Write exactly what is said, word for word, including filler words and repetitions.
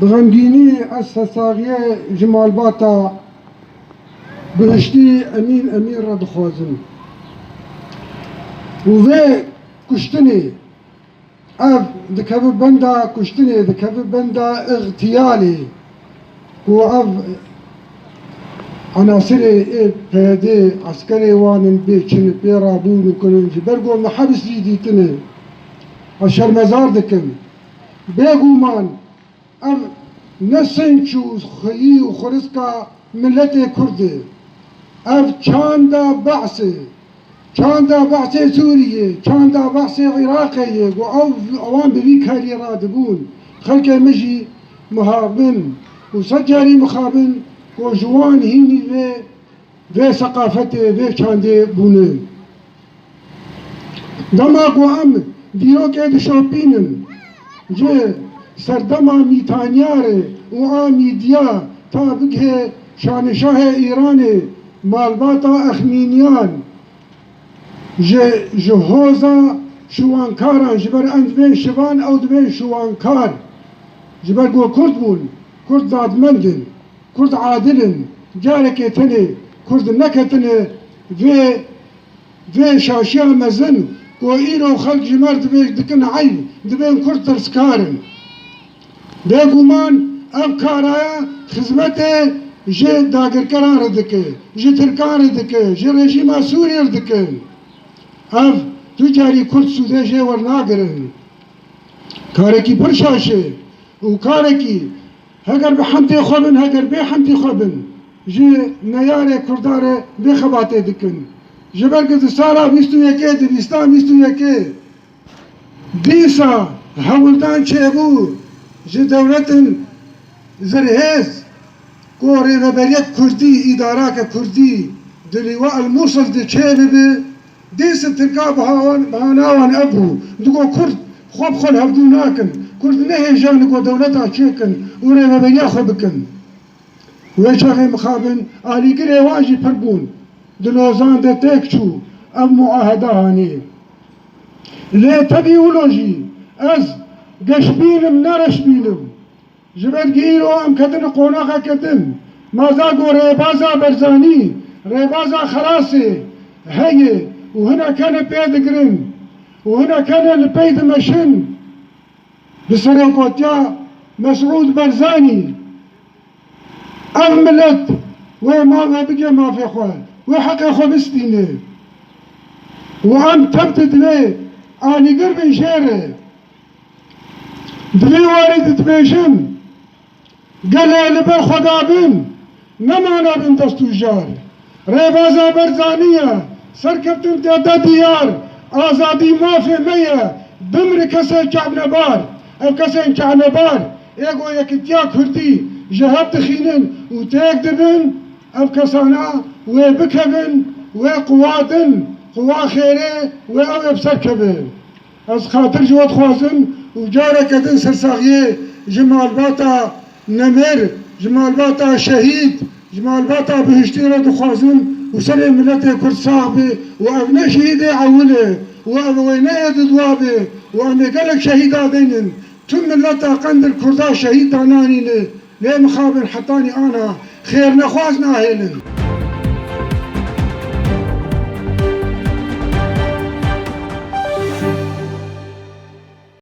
Bi xemgînî ez sersaxiyê ji malbata bihiştî Emîn Emîn re dixwazim. Û vê kuştinê, ev dikeve benda kuştinê, dikeve benda îxtiyalê, ku ev enasirê ê P Y D, eskerê wan in, bê çin pê rabûn û kirin, ji ber ku me hebs jî dîtine. Ez şermezar dikim. Bêguman ev ne sinç û xweyî û xuriska miletê Kurd e. Ev çanda Be'sê, çanda Be'sê Sûriyê, çanda Be'sê Iraqê ye, ku ew, ewan bi vî karî radibûn. Xelkê min jî mixabin û sed carî mixabin ku ji wan hînî vê, vê seqafetê, vê çandê bûne. Dema ku em dîrokê dişopînin, ji serdema Mîtanyarê û a Mîdya ta bigihê şanişahê Îranê, malbata Exmîniyan, ji, ji hoza şiwankaran, ji ber em dibên şivan, ew dibên şiwankar. Ji ber ku Kurd bûn, Kurd dadmend in, Kurd adil in, carekê tenê Kurd neketine vê, vê şaşiya mezin ku îro xelk ji me re dibê, dikin eyb, dibên Kurd tirskar in. Bêguman ev karaya xizmetê ji dagirkeran re dike, ji Tirkan re dike, ji rejîma Sûriyê re dike. Ev tu carî Kurd sûdê jê wernagirin. Karekî pir şaş e û karekî heger bi hemdê xwe bin, heger bê hemdê xwe bin, ji neyarê Kurdan re vê xebatê dikin. Ji ber ku di sala bîst û yekê, di bîstan bîst û yekê, dîsa hewldan çêbû ji dewletin zirhêz ku rêveberiya Kurdî, îdarake Kurdî di Lîwa el Mûsil de çêbibe, dîsa Tirka bahawan, bahana wan ev bû. Digo Kurd xwe bi xwe li hevdû nakin. Kurd nehêjane ku dewleta çêkin û rêveberiya xwe bikin. Wê çaxê mixabin alîgirê wan jî pir bûn. Di Lozan de têk çû, ev muaheda hanê. Lê tevî wilo jî ez geşbîn im, ne reşbîn im. Ji ber ku îro em ketine qonaxeke din, ma za ku rêbaza Berzanî, rêbaza xelasê heye û hinek hene pê digirin û hinek hene li pey dimeşin, bi serokotiya Mesûd Berzanî, ev milet wê mafê bike mafê xwe, wê heqê xwe bistîne. Û em tev di divê alîgir bin jê re. Di vê warî de dibêjim, gelê li ber xwe dabin, nemana bin dest û jar. Rêbaza Berzanî ye, serkeftin te de diyar, azadî mafê me ye, bimri kesên çavnebar. Ev kesên çavnebar, ê ku yekitiya Kurdî ji hev dixînin û têk dibin, ev kesana wê bikevin, wê quwatin, quwa xêrê, wê ew ê bi ser keve. Ez xatir ji we dixwazim û careke din sersaxiyê ji malbata nemir, ji malbata şehîd, ji malbata bihiştî re dixwazim û serê miletê Kurd sax be û ev ne şehîdê ewil e û ev wê ne yê didwa be û em ê gelek şehîda deynin. Tu mileta Qendir Kurda şehîd dananîne, lê mixabin hetanî ana xêrnexwaz nahêlin.